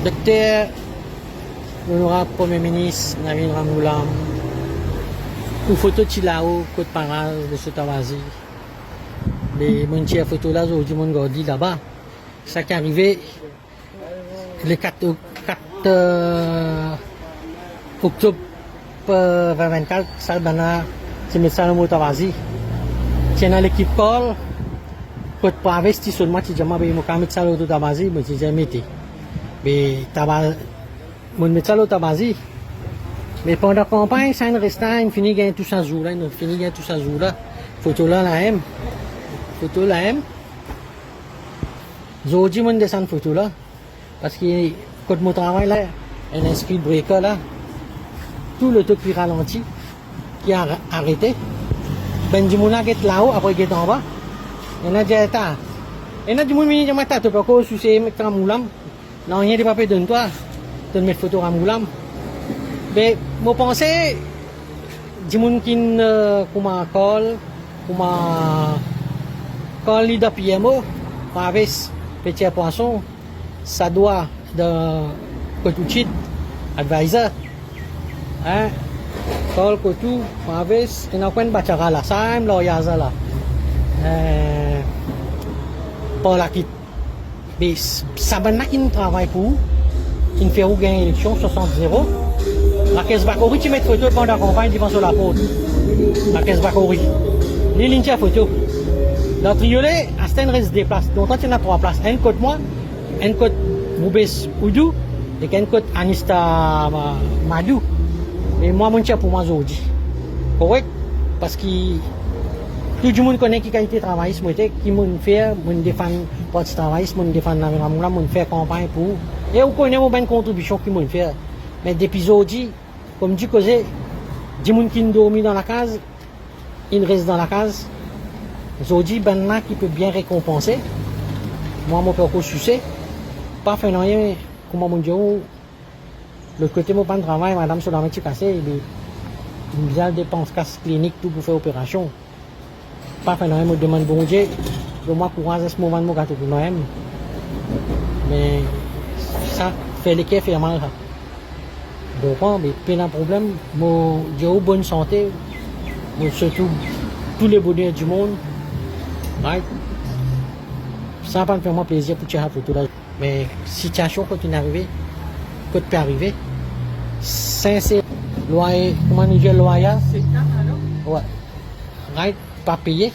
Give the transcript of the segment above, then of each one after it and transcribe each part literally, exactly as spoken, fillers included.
Dokter, Onorab Premie Minis Navin Ramgoolam, ou foto ti lao kot paraz Leso Tavazi. Me monn tir foto la, zordi monn gard li laba. Sa ki arive, le kat, kat, euh, oktob, euh, vin vinn-kat, sa bann la ti met sa lor mo Tavazi. Ti ena lekip Carl kot Praves ti sonn mwa, ti dir mwa, "Be, mo kapav met sa lor to Tavazi?" Mo ti dir, "Mete." Be, Tava-, monn met sa lor Tavazi. Me pandan kanpagn, sa inn res la, inn fini gagn tou sa zour la, inn fini gagn tou sa zour la. Foto la, la mem. Foto la mem. Zordi monn desann foto la, parski kot mo travay la, ena enn speed breaker la, tou loto ki ralanti, ki ar-, arete. Bann dimoun la get lao, apre get anba. Ena dir, "Eta." Ena dimoun vini dir mwa, "Eta, to pa ankor souse met ramgoolam?" Nanye li pa pe donn twa, to met foto ramgoolam. Me mo panse, dimoun ki, euh, kouma Carl, kouma Carl li dan P M O, Praves, pe tir pwason, sa dwa dan kot ou ti, advisor. Hein? Carl kot ou, Praves, ena ankor enn batara la, sa mem laryaz la. Euh, par lakit. Me s-, sa bann la ki travay pou ou, ki fer ou gagn eleksion swasant zero. Rakesh Bakori ti met foto pandan kanpagn devan so laport. Rakesh Bakori. Li, li tir foto. Dan triole, aster inn res de plas. Lontan ti ena trwa plas. Enn kot mwa, enn kot Bhupesha Udhu, ek enn kot Anishta Ma-, Madhu. E mwa, monn tir pou mwa zordi. Korek? Parski tou dimoun kone ki kalite travayis mo ete, ki monn fer, monn defann parti travayis, monn defann Navin Ramgoolam, monn fer kanpagn pou ou. E ou kone mo bann kontribision ki monn fer. Me depi zordi, kouma dir koze, dimoun ki dormi dan lakaz, inn res dan lakaz. Zordi, bann la ki pe bien rekonpanse, mwa, mo pe ankor souse, pa fer nanye, kouma monn dir ou, lot kote mo pa'nn travay, madam so lame ti kase, li, li bizin depans kas klinik tou pou fer operasion. Pa fer nanye, mo demann Bondie donn mwa kouraz, les mo vann mo gato pou mwa mem. Me sa fer leker fer mal sa. Donk, me pena problem, mo dir ou bonn sante, mo swet ou tou le boner dimonn. Right? Sa pa'nn fer mwa plezir pou tir sa foto la. Me sitiasion kot inn arive, kot pe arive, sinser, lwaye, kouma nou dir, lwaye, wi, right, pa peye,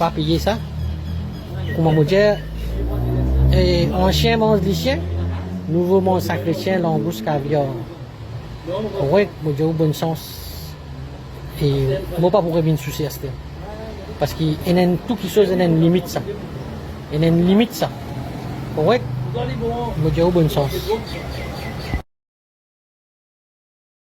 pa peye sa. Kouma mo dir, e, ansien manz lisien, nouvo manz sakre sien, langous, kaviar. Korek, mo dir ou bonn sans. E mo pa pou revinn souse aster. Parski ena enn, tou kiksoz ena enn limit sa. Ena enn limit sa. Korek? Mo dir ou bonn sans.